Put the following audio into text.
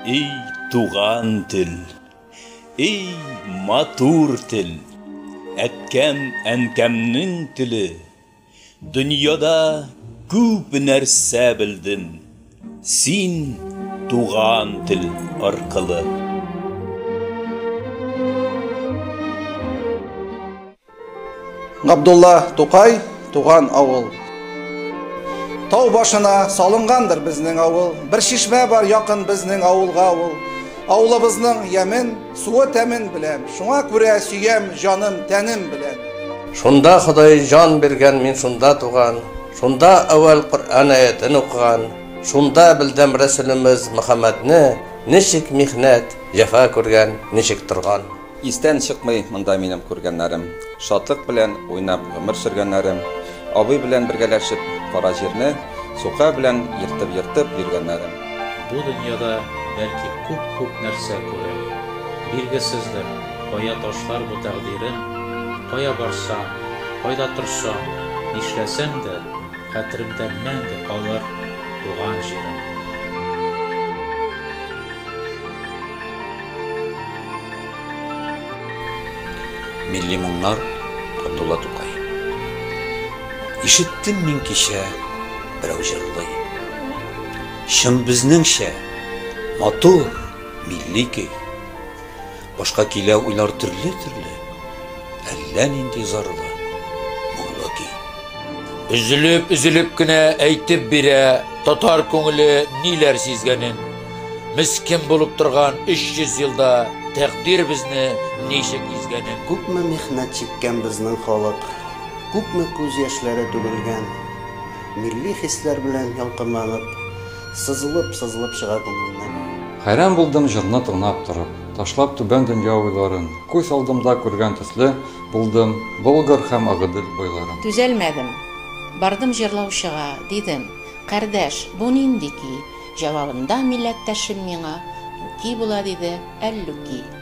Эй, туган тел, эй, матур тел, Әткәм, әнкәмнең теле, Дөньяда күп нәрсә белдем, Син туган тел аркылы. Габдулла Тукай, туган авыл. Тау башына салынгандыр безнең авыл. Бер чишмә бар якын безнең авылга ул. Авылыбызның ямен, суы тәмен беләм. Шуңа күрә сөям җаным, тәнем белән. Шунда Ходай җан биргән, мин шунда туган. Шунда әүвәл Коръән аятен укыган. Шунда белдем Рәсүлемез Мөхәммәдне, ничек михнәт, җәфа күргән, ничек торган. Истән чыкмый монда минем күргәннәрем, Шатлык белән уйнап гомер сөргәннәрем, Абый белән бергәләшеп кара җирне Сука белән ертып-ертып йөргәннәрем. Бу дөньяда бәлки күп-күп нәрсә күрер, Билгесездер, кая ташлар бу тәкъдирем, Кая барсам, кайда торсам, нишләсәм дә, Хәтеремдә мәңге калыр туган җирем. Милли моңнар Габдулла Тукай. Ишеттем мин кичә берәү җырлый. Чын безнеңчә матур милли көй. Башка килә уйлар төрле-төрле, Әллә нинди зарлы, моңлы көй. Өзелеп-өзелеп кенә әйтеп бирә татар күңеле ниләр сизгәнен. Мескен булып торган 300 елда тәкъдир безне ничек изгәнен. Күпме михнәт чиккән безнең халык, Күпме күз яшьләре түгелгән. Милли хисләр белән ялкынланып, Сызылып-сызылып чыга күңелемнән. Хәйран булдым җырны тыңлап торып, Ташлап түбән дөнья уйларын, Күз алдымда күргән төсле булдым Болгар һәм Агыйдел буйларын. Түзәлмәдем. Бардым җырлаучыга, дидем, Кардәш, бу нинди ки? Җавабында милләттәшем миңа, Бу ки була, диде, Әллүки.